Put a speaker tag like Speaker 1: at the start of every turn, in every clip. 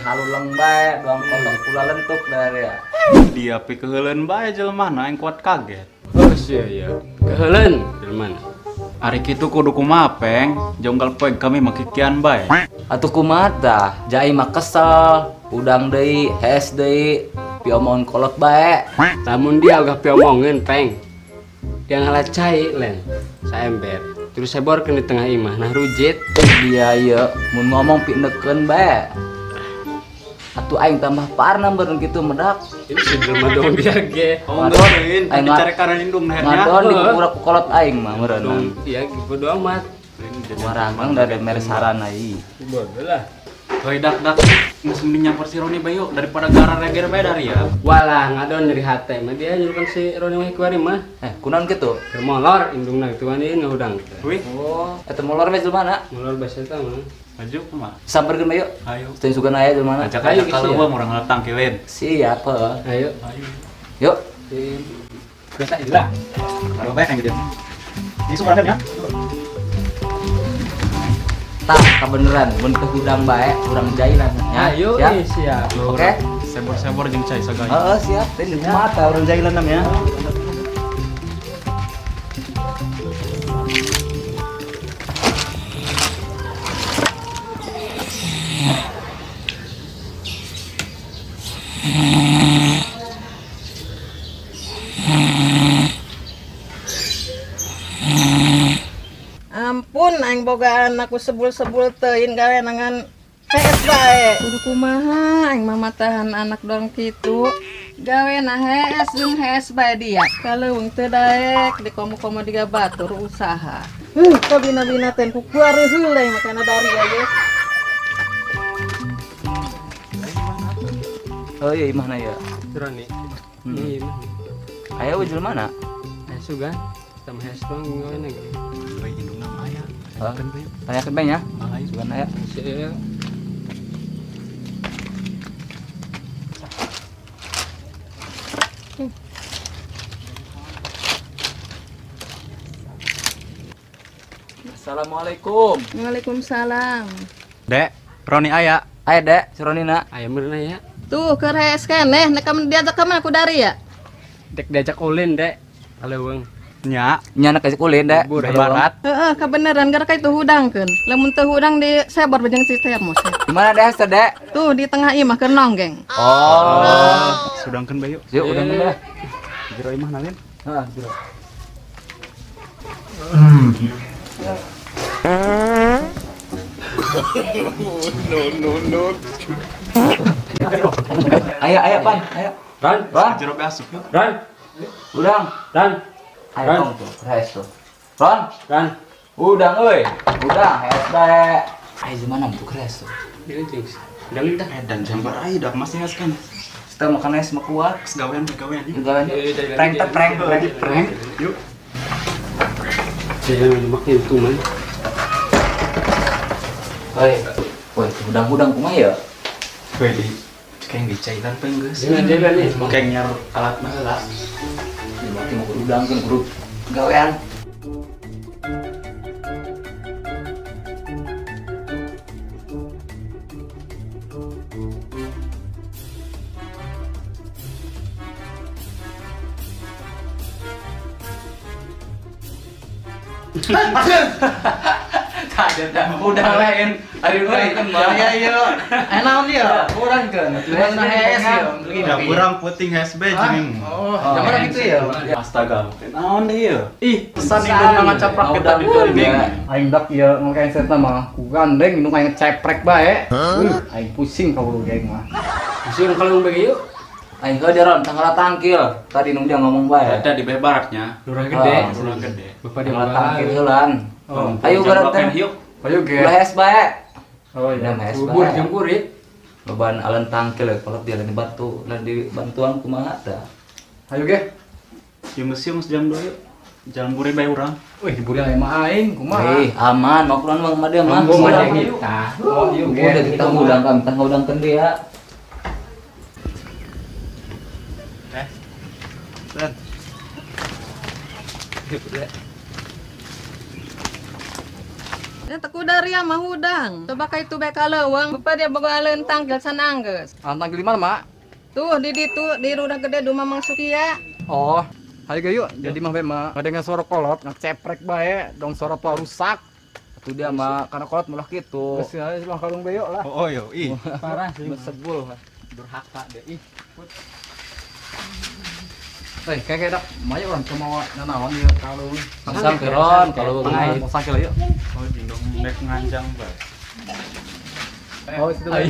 Speaker 1: haluleng bae, doang kotok pula lentuk dari ya.
Speaker 2: Dia pi keheuleun bae jelema aing kuat kaget.
Speaker 3: Oh sia ya. Keheuleun jelema.
Speaker 2: Ari kitu kudu kumaha peng, jonggal poe kami mah kikian bae.
Speaker 1: Atuh kumaha tah? Jai mah kesel, udang deui, hees deui, piomongan kolot bae.
Speaker 3: Lamun dia ogah piomongeun peng. Dia ngalah cai len, saember. Terus seborkeun di tengah imah, nah rujit.
Speaker 1: Dia ieu mun ngomong pindekeun bae. Atuh aing tambah parna beureun kitu medak.
Speaker 3: Ini si jelema dong dia ge.
Speaker 2: Oh, ngeureun, tadi carekan indung lehernya.
Speaker 1: Ngadon dikurak ku kolot aing mah meureun.
Speaker 3: Iya, bodo amat.
Speaker 1: Warangkang dari mere saran ai.
Speaker 3: Bodo lah.
Speaker 2: Heuy dak-dak geus mending nyampur si Roni bae yuk daripada gara reger bae dari ya.
Speaker 3: Walah ngadon nyeri hate mah dia nyuruhkan si Roni mah kuari mah.
Speaker 1: Kunaon kitu?
Speaker 3: Keur molor indungna kitu wani ngahudang.
Speaker 2: Wih.
Speaker 1: Oh, eta molor bae jelema?
Speaker 3: Molor bae eta mah.
Speaker 2: Maju kumaha?
Speaker 1: Samperkeun bae yuk.
Speaker 2: Ayo.
Speaker 1: Teu sugan aya jelema.
Speaker 2: Ajak aja kalau gua murang tangkilin.
Speaker 1: Siap heuh.
Speaker 3: Ayo.
Speaker 2: Ayo.
Speaker 1: Yuk.
Speaker 3: Biasa lah.
Speaker 2: Kalau bae yang gitu. Ini suara ya.
Speaker 1: Tah, kebeneran mun teu hudang bae urang jailan nya.
Speaker 3: Ayo, siap.
Speaker 1: Oke.
Speaker 2: Sebor-sebor jeung cai sagala.
Speaker 1: Heeh, siap. Teh kumaha tah urang jailan ya.
Speaker 4: Ampun aing boga anakku sebul-sebul teuing gawe nangan hees bae. Kudu kumaha aing mah matahan anak dong kitu. Gawe na hees jeung hees bae dia. Kaleuweung teu daek di komo-komo diga batur usaha. Kabina-bina teh ku kuari heula makana dari aja.
Speaker 1: Oh iya imahna ya.
Speaker 3: Roni. Iya imah.
Speaker 1: Aya we jelema mana?
Speaker 3: Aya sugan. Sama hees doang gawe ge.
Speaker 2: Indungna mah aya.
Speaker 1: Tanyakeun bae nya. Sugan aya.
Speaker 3: Siap.
Speaker 1: Assalamualaikum.
Speaker 4: Waalaikumsalam.
Speaker 2: Dek, Roni aya.
Speaker 1: Aya, Dek, si Roni na.
Speaker 3: Aya meureun aya.
Speaker 4: Tuh, keur hees keneh nek diajak ka mana ku dari ya?
Speaker 3: Dek diajak ulin, Dek. Kaleuweung.
Speaker 2: Nya,
Speaker 1: nya nak kasih ulin, Dek.
Speaker 2: Barat.
Speaker 4: Heeh, kebeneran gara ka itu hudangkeun. Lamun teu hudang di sebor jeung si termos.
Speaker 1: Di mana Dek, Dek?
Speaker 4: Tuh di tengah imah keur nonggeng.
Speaker 1: Oh.
Speaker 2: Sudangkeun bae yuk.
Speaker 1: Yuk, udangkeun bae.
Speaker 2: Jero imah nalin.
Speaker 1: Heeh, jero.
Speaker 5: No no no.
Speaker 1: Aya aya pan, aya.
Speaker 3: Ran,
Speaker 1: Ran.
Speaker 2: Jero be asup yuk.
Speaker 3: Ran.
Speaker 1: Udang.
Speaker 3: Ran.
Speaker 1: Ayo tong tuh, hees tuh. Ron,
Speaker 3: Ran.
Speaker 1: Udang euy. Udang hees bae. Ayo gimana tuh keres tuh.
Speaker 3: Ieu jeung. Udang tah.
Speaker 2: Edan jambar ai dak masih hees kan.
Speaker 1: Kita makan es mah kuat.
Speaker 2: Gawean gawean yuk.
Speaker 1: Gawean. Prank teh prank,
Speaker 2: prank. Yuk.
Speaker 3: Saya mau makan itu man.
Speaker 1: Woi, woi, udang-udang kumaha ya?
Speaker 2: Woi, di kayak dicairan peng geus.
Speaker 3: Jangan jalan nih.
Speaker 2: Kayak nyar alat mah lah.
Speaker 1: Dimaki mau udang kan kudu gawean. Udang lain, ari urang mah.
Speaker 6: Iya iya. Naon ieu? Urang keun. Cuman hees ieu.
Speaker 2: Da urang puting hees bae jeung.
Speaker 6: Oh, jamar gitu ya.
Speaker 2: Astaga. Naon deui ieu? Ih, pesan indung ngacaprak kita di gandeng.
Speaker 6: Aing dak ieu ngakain setna mah ku gandeng indung aing ceprek bae. Aing pusing ka aing mah.
Speaker 3: Pusing kalau bagi yuk.
Speaker 1: Aing heuh Ron, tanggal tangkil. Tadi nung dia ngomong bae.
Speaker 2: Ada di beh baratnya.
Speaker 3: Lurah gede,
Speaker 2: lurah gede.
Speaker 3: Bapak dia
Speaker 1: tangkil heulan. Ayo gerak teh.
Speaker 6: Ayo ge.
Speaker 1: Ulah hees bae.
Speaker 6: Oh iya,
Speaker 3: bubur jempurit.
Speaker 1: Beban alen tangkil kalau dia lagi batu, lagi dibantuan kumaha tah.
Speaker 6: Ayo ge.
Speaker 2: Ieu meusi geus jam 2 yuk. Jalan buri bae urang.
Speaker 6: Wih, diburi aya mah aing kumaha?
Speaker 1: Ih, aman, mau keluar mah dia mah.
Speaker 3: Mah dia kita.
Speaker 6: Oh, ieu ge.
Speaker 1: Udah kita ngudangkan, kita ngudangkeun dia.
Speaker 2: Ren.
Speaker 4: Ya teku dari mah hudang. Coba ka itu bae ka leuweung, bapak dia boga aleun tangkil sananggeus.
Speaker 6: Ah, tangkil di mana, Mak?
Speaker 4: Tuh di ditu di rudah gede du Mamang Sukia.
Speaker 6: Oh, hayu ge yuk. Jadi mah bae mah ngadengar suara kolot, ngeceprek bae, dong suara tua rusak.
Speaker 1: Atuh dia mah karena kolot mulah kitu.
Speaker 6: Geus aya ulah kalung bae yuk lah.
Speaker 2: Oh, yo ih.
Speaker 1: Parah sih sebul.
Speaker 2: Durhaka deh ih.
Speaker 6: Eh, kayak dak, maya orang cuma nanaon ieu kalung.
Speaker 1: Sangkil Ron, kalung.
Speaker 6: Mau sangkil yuk.
Speaker 2: Oh, jing dong nek nganjang bae.
Speaker 6: Oh, situ bae.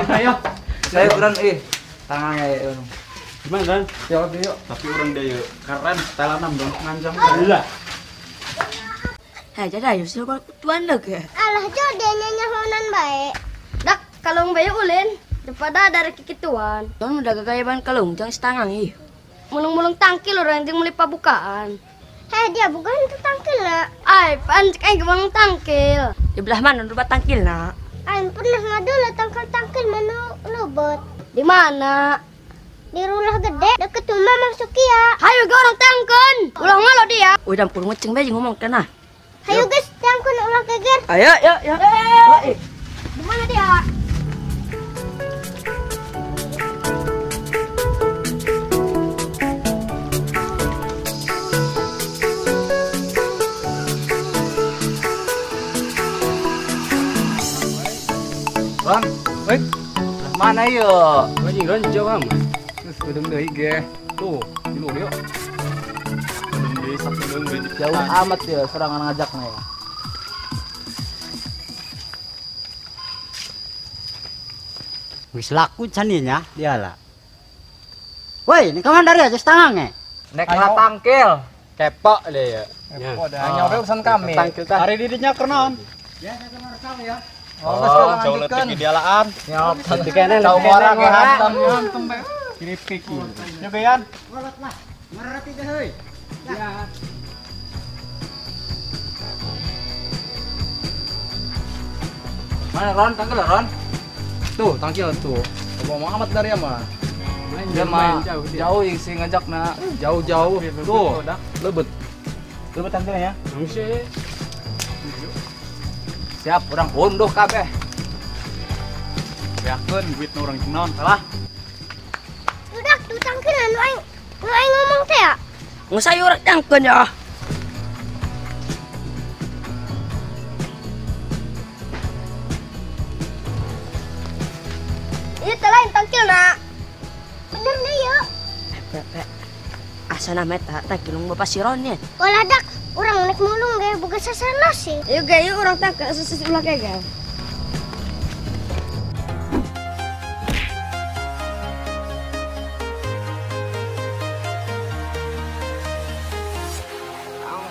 Speaker 2: Ayo.
Speaker 1: Saya kurang ih. Tangannya ya.
Speaker 3: Gimana, Ron?
Speaker 6: Ya, yuk.
Speaker 2: Tapi orang dia yuk keren setelan dong nganjang bae.
Speaker 3: Lah.
Speaker 7: Hei, jadi ayo sih tuan lagi.
Speaker 8: Alah, jodoh nyahonan bae. Dak, kalung bae ulin. Daripada dari kikituan.
Speaker 7: Tuan udah gagayaban kalung, jangan setangang ih.
Speaker 8: Mulung-mulung tangkil orang yang mulai pabukaan. Hei, dia bukan itu tangkil nak. Ay, pan kayak gimana tangkil.
Speaker 7: Di belah mana rupa tangkil nak?
Speaker 8: Ay, pernah ngadu lah tangkil-tangkil mana lobot. Di mana? Di rumah gede deket rumah Mang Sukia. Hayu ge orang tangkun. Ulah malu dia.
Speaker 7: Udah pun ngeceng bae ngomong kena.
Speaker 8: Hayu guys, tangkun ulah geger.
Speaker 7: Ayo, yo, yo.
Speaker 8: Di mana dia?
Speaker 1: Ron, woi. Mana yuk?
Speaker 3: Anjing Ron jauh amat.
Speaker 6: Geus geudeung deui ge. Tuh, di luhur yuk.
Speaker 2: Geudeung deui sakedeung deui.
Speaker 1: Jauh amat ya serangan ngajakna ya.
Speaker 9: Wis laku caninya dia lah. Woi, ini kaman dari aja setengah nge.
Speaker 1: Nek lah tangkil.
Speaker 3: Kepok deh ya.
Speaker 6: Kepok dah. Nyawa urusan kami.
Speaker 3: Tangkil tah.
Speaker 2: Hari didinya kernon.
Speaker 9: Ya, saya kena rekam ya.
Speaker 6: Oh,
Speaker 2: jauh letik idealaan.
Speaker 6: Nyop,
Speaker 3: Tahu
Speaker 6: orang ya hantam.
Speaker 2: Hantam bae. Kiripik. Nyobayan.
Speaker 9: Kolot lah. Merati deh heuy. Ya.
Speaker 1: Mana Ron? Tangkil Ron?
Speaker 6: Tuh, tangkil tuh. Ngomong amat dari mah.
Speaker 1: Dia mah jauh yang sih ngajakna.
Speaker 6: Jauh-jauh. Tuh, lebet.
Speaker 2: Lebet tangkilnya ya.
Speaker 3: Sih.
Speaker 1: Siap, orang unduh kabeh.
Speaker 2: Beakeun duit nu urang jeung naon salah.
Speaker 8: Udah tuh tangkil anu aing. Nu aing ngomong teh ya.
Speaker 7: Nggak saya orang tangkil ya.
Speaker 8: Ini teh lain tangkil nak. Bener nih yuk.
Speaker 7: Asana meta tangkil bapak si Ron ya.
Speaker 8: Walah dak. Orang nek mulung ge boga sasana sih.
Speaker 7: Yuk ge yuk orang tangkil susus ulah ge.
Speaker 10: I'm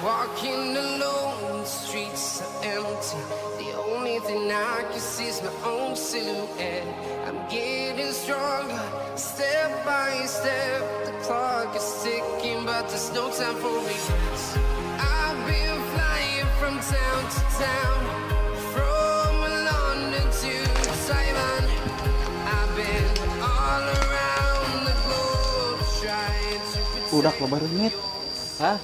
Speaker 10: walking alone, the streets are empty. The only thing I can see is my own silhouette. I'm getting stronger, step by step. The clock is ticking, but there's no time for regrets. I've been flying from town to town, from London to Taiwan. I've been all around the globe trying to pretend.
Speaker 2: Udah loba reungit.
Speaker 1: Hah?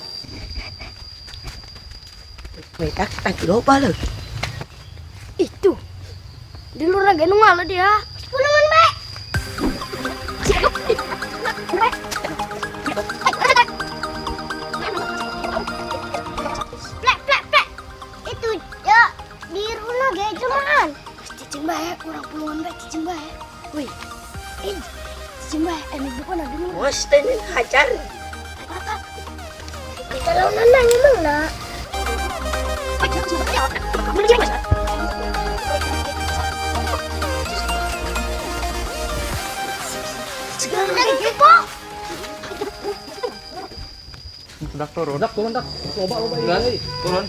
Speaker 7: Weh, tak tangkil loba leuh.
Speaker 8: Itu. Di luar ge nu malu dia. Pulungan bae. Plek plek plek. Itu ya di rumah ge jelmaan. Cicing bae kurang pulungan bae cicing bae. Wih. Ih, cicing bae anu bukan ada nu.
Speaker 7: Bos teh hajar.
Speaker 8: Kalau nana ngomong nak.
Speaker 2: Dak turun.
Speaker 6: Dak turun dak. Loba loba ieu.
Speaker 1: Turun.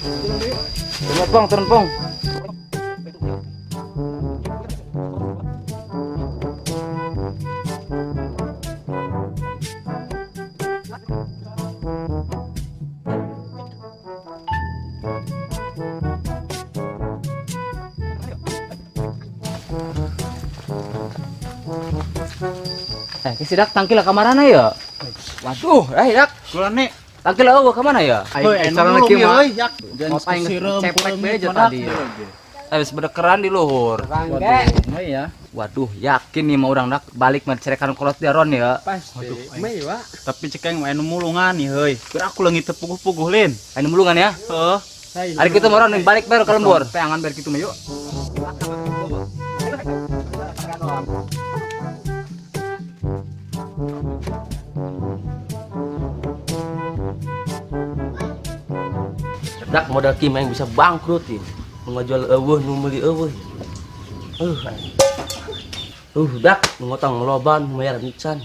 Speaker 1: Turun pong, turun pong. Eh, sidak tangkil kamarana ya? Waduh, dak.
Speaker 2: Kulan nih.
Speaker 1: Tangkil eueuh ka mana ya?
Speaker 6: Aing cara lagi mah. Aing ceplek bae aja tadi.
Speaker 1: Habis bedekeran di luhur.
Speaker 6: Waduh, ya.
Speaker 1: Waduh, yakin nih mah urang dak balik mah cerekan kolot dia Ron ya.
Speaker 2: Pasti. Tapi cek aing mah anu mulungan nih heuy. Keur aku leungit teu puguh-puguh lin.
Speaker 1: Anu mulungan ya?
Speaker 2: Heeh.
Speaker 1: Ari kitu mah Ron balik bae ke lembur.
Speaker 6: Peangan bar kitu mah yuk.
Speaker 11: Dak modal kim yang bisa bangkrut ini. Mengajual eueuh nu meuli eueuh. Dak ngotang meloban mayar mican.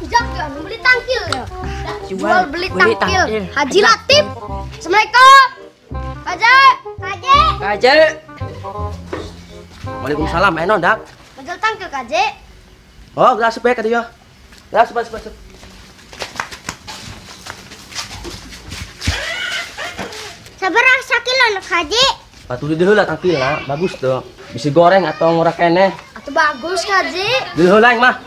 Speaker 8: Jak ya, beli tangkil ya. Jual beli tangkil. Haji Latif. Assalamualaikum. Kaje. Kaje.
Speaker 11: Kaje. Waalaikumsalam, enon dak.
Speaker 8: Jual tangkil kaje.
Speaker 11: Oh, gelas supaya ka dieu. Gelas supaya.
Speaker 8: Sabaraha sakilo kaji?
Speaker 11: Patuh di heula tangkilna, bagus tuh. Bisa goreng atau ngorek keneh.
Speaker 8: Atuh bagus kaji.
Speaker 11: Di heula aing mah.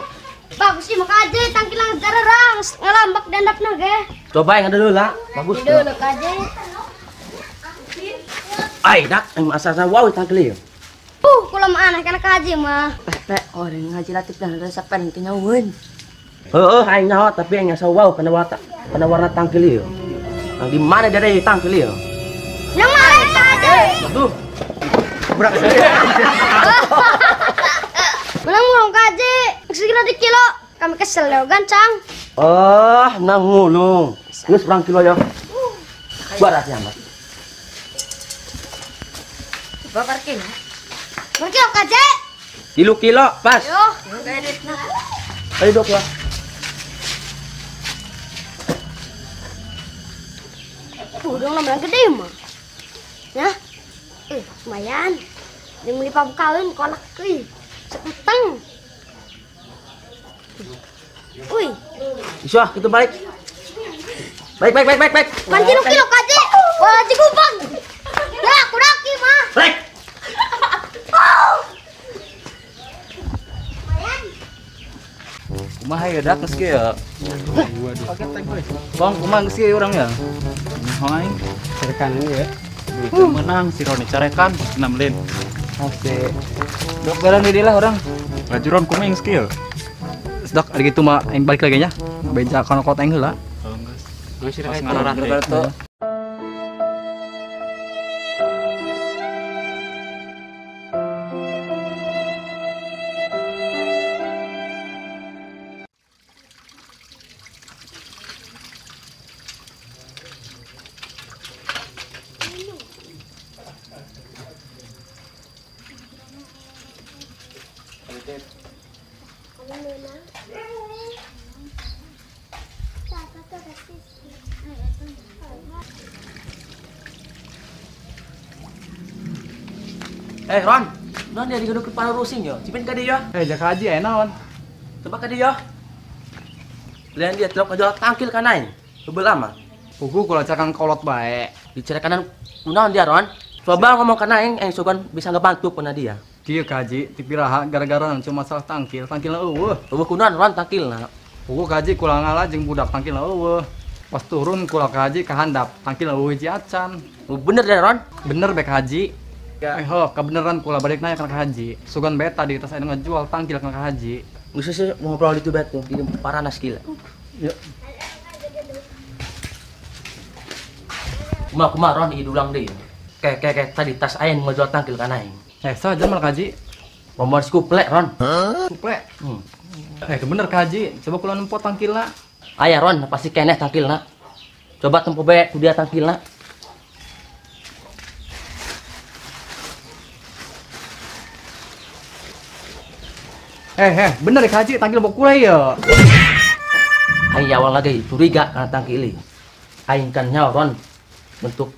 Speaker 8: Bagus sih mah kaji, tangkilna garerang ngelambak dandapna ge.
Speaker 11: Coba yang ada heula, bagus
Speaker 8: tuh. Di heula kaji.
Speaker 11: Ai dak, aing asasna wow tangkil ieu.
Speaker 8: Kula mah aneh kana kaji mah.
Speaker 7: Pek orang ngaji Latif dan resepan teu nyaweun.
Speaker 11: Heeh, aing nyaho tapi aing asa wow kana warna tangkil ieu. Nang di mana dari tangkil ieu?
Speaker 8: Nang mana kaji?
Speaker 11: Aduh. Berak.
Speaker 8: Menang ngulung kaji, segera di kilo. Kami kesel leo gancang.
Speaker 11: Oh, nang ngulung. Geus berang kilo ya. Baras ya, Mas.
Speaker 7: Bapak kilo.
Speaker 8: Berkilo kaji?
Speaker 11: Kilo-kilo pas.
Speaker 8: Yo.
Speaker 11: Ayo dok ya.
Speaker 8: Udang lamban gede mah. Nah, lumayan. Yang beli kawin kolak euy. Sekuteng. Uy.
Speaker 11: Isya, kita balik. Baik, baik, baik, baik, baik.
Speaker 8: Pan kilo kaji. Wah, cigubang. Ya, kuraki mah.
Speaker 11: Balik.
Speaker 1: Kumaha ya dak geus kieu ya.
Speaker 3: Waduh.
Speaker 1: Bang, kumaha geus kieu urang ya?
Speaker 2: Aing
Speaker 3: carekan ini ya.
Speaker 2: Menang si Roni carekan 6 lin.
Speaker 1: Oke. Dok garan di lah orang.
Speaker 2: Lajuron kumaha geus kieu?
Speaker 6: Dok, ari kitu mah aing balik lagi nya. Beja kana kota aing heula.
Speaker 2: Oh, geus.
Speaker 3: Geus
Speaker 1: ngararah.
Speaker 11: Ron, Ron dia digodok ke rusing yo. Cipin ka dia.
Speaker 6: Jaka haji aya naon?
Speaker 11: Coba ka dia. Lian dia telok jual tangkil ka nain. Heubeul mah.
Speaker 6: Puguh kula cakang kolot bae.
Speaker 11: Dicerekanan kunaon dia, Ron? Coba ngomong ka aing, aing sogan bisa ngebantu kuna dia.
Speaker 6: Kieu ka haji, ti piraha gara-gara cuma masalah tangkil, tangkilna eueuh.
Speaker 11: Eueuh kunaon Ron tangkilna?
Speaker 6: Puguh ka haji kula ngalah jeung budak tangkilna eueuh. Pas turun kula ka haji ka handap, tangkilna eueuh hiji acan.
Speaker 11: Bener deh, Ron?
Speaker 6: Bener bae ka haji. Ho, kebeneran kula balik nanya ka haji. Sugan bae tadi tas aya ngejual tangkil ka haji.
Speaker 11: Geus sih ngobrol di bae tuh, di paranas gila.
Speaker 6: Yuk.
Speaker 11: Kumaha kumaha Ron ieu ulang deui. Kayak tadi tas aya nu ngajual tangkil ka aing.
Speaker 6: Saja malah haji.
Speaker 11: Nomor kuplek Ron.
Speaker 6: Kuplek. Bener ka haji, coba kula nempo tangkilna.
Speaker 11: Aya Ron, pasti keneh tangkilna. Coba tempo bae ku dia tangkilna.
Speaker 6: Bener ya haji, tangkil bawa kula ya.
Speaker 11: Aing awal lagi curiga karena tangkil ini. Aing kan nyawa Ron bentuk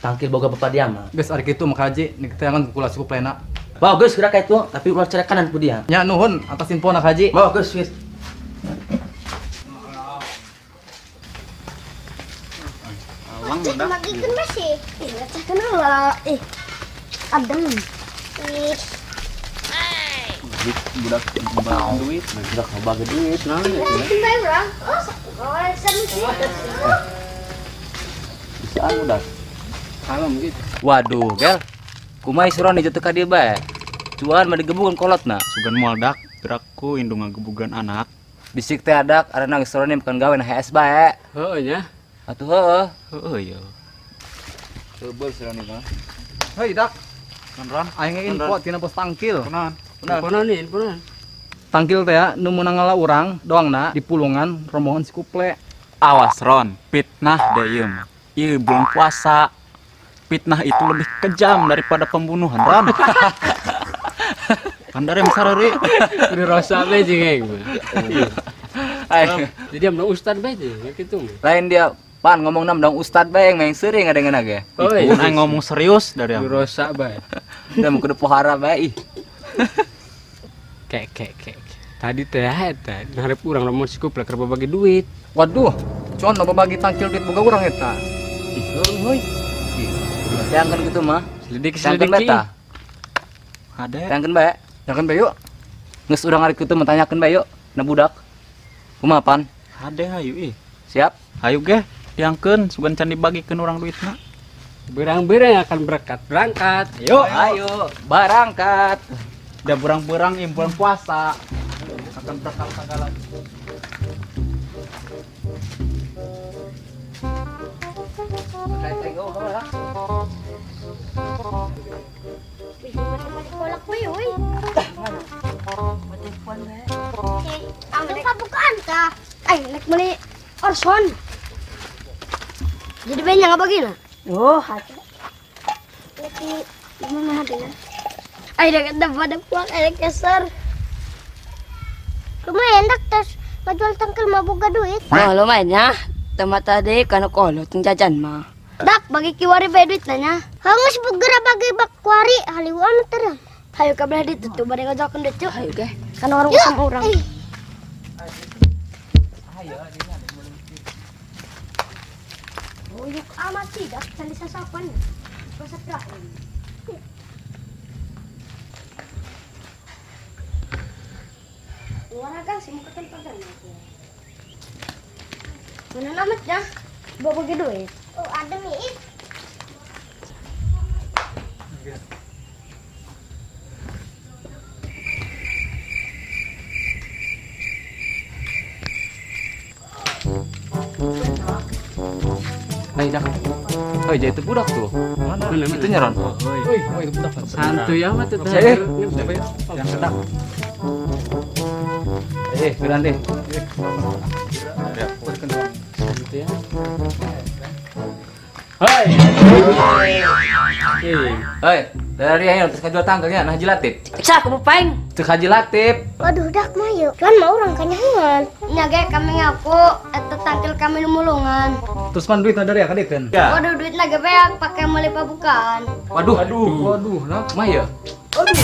Speaker 11: tangkil boga bapak dia mah.
Speaker 6: Geus ari kitu mah haji, niketeangan kula cukup lena.
Speaker 11: Wah, geus kira kayak itu, tapi ulah cerekanan ku dia.
Speaker 6: Nya nuhun atas infona haji.
Speaker 11: Wah, geus geus.
Speaker 8: Alang udah. Magikeun masih. Ih, ngecehkeun heula. Ih. Adem.
Speaker 1: Duit budak duit, budak bagi duit naon ya. Bisaan budak.
Speaker 3: Kalem gitu.
Speaker 1: Waduh, gel. Kumaha si Roni jatuh ka dieu bae. Cuan mah digebugan kolotna.
Speaker 2: Sugan moal dak, geraku indung ngagebugan anak.
Speaker 1: Bisik teh adak arana geus Roni bukan gawe na HS bae.
Speaker 3: Heueuh nya.
Speaker 1: Atuh heueuh.
Speaker 2: Heueuh ye.
Speaker 1: Heubeul si Roni mah.
Speaker 6: Hei dak. Ron, aing info tina pos tangkil.
Speaker 2: Kunaon?
Speaker 3: Kunaon?
Speaker 6: Tangkil teh ya nu meunang ngala urang doangna di pulungan rombongan si Kuple.
Speaker 2: Awas Ron, fitnah deh ieu mah. Ieu bulan puasa. Fitnah itu lebih kejam daripada pembunuhan, Ron. Kandare sarari.
Speaker 3: Kudu rosa bae jeung aing mah. Jadi amna ustad bae jeung kitu mah.
Speaker 1: Lain dia pan ngomong nam dong ustad bae yang main seuring ngadengeuna ge.
Speaker 2: Pun aing ngomong serius dari
Speaker 3: Kudu rosa bae.
Speaker 1: Da mun kudu pohara bae ih.
Speaker 3: Kek. Tadi teh eta ngarep urang lamun si Kuple keur bagi duit.
Speaker 6: Waduh, cuan nu bagi tangkil duit boga urang eta.
Speaker 1: Ih, heuy. Teangkeun kitu mah.
Speaker 3: Selidik-selidik
Speaker 1: eta.
Speaker 2: Hade.
Speaker 1: Teangkeun bae.
Speaker 6: Teangkeun bae yuk.
Speaker 1: Geus urang ari kitu mah tanyakeun bae yuk na budak. Kumaha pan?
Speaker 2: Hade hayu ih.
Speaker 1: Siap.
Speaker 2: Hayu ge tiangkeun sugan can dibagikeun urang duitna.
Speaker 3: Berang-berang akan berkat berangkat.
Speaker 1: Ayo, ayo berangkat.
Speaker 2: Da berang-berang bulan puasa. Akan berkat segala.
Speaker 8: Pabukaan ta. Ay, nek beli Orson. Jadi banyak apa gini?
Speaker 7: Oh, hati.
Speaker 8: Lagi gimana hatinya? Ay, dekat pada puak, ada keser. Lumayan dak tas ngajual tangkil mah boga duit.
Speaker 7: Oh, lumayan ya. Tempat tadi kan kolot jajan mah.
Speaker 8: Dak bagi kiwari bae duit nanya. Hangus bugera bagi bak kuari haliwan terang. Hayu kabelah ditutup bade ngajakeun duit cuk.
Speaker 7: Hayu ge.
Speaker 8: Kan orang sama orang. Buyuk amat tidak cari sasapan. Pasat rahim. Waraga sih muka tempat kan. Mana namat ya? Bawa bagi duit. Oh, ada nih.
Speaker 1: Hei, dak. Hei, jadi itu budak tuh.
Speaker 6: Mana?
Speaker 1: Itu nyeron.
Speaker 6: Hoi, oh itu budak.
Speaker 3: Santuy amat tuh.
Speaker 6: Siapa ya? Yang sedak.
Speaker 1: Geran deh.
Speaker 3: Santuy ya. Hei.
Speaker 1: Hei, dari ayo terus kajual tangkelnya nah Haji Latif.
Speaker 7: Cak kamu paing.
Speaker 1: Cek Haji Latif.
Speaker 8: Waduh, dak mah yuk. Kan mau orang kanyahan. Nya ge kami ngaku eta tangkel kami nu mulungan.
Speaker 6: Terus man duitna dari ya kadikeun?
Speaker 8: Waduh, duitna ge beak pake meuli pabukaan.
Speaker 1: Waduh, waduh, nah mah ya.
Speaker 6: Aduh.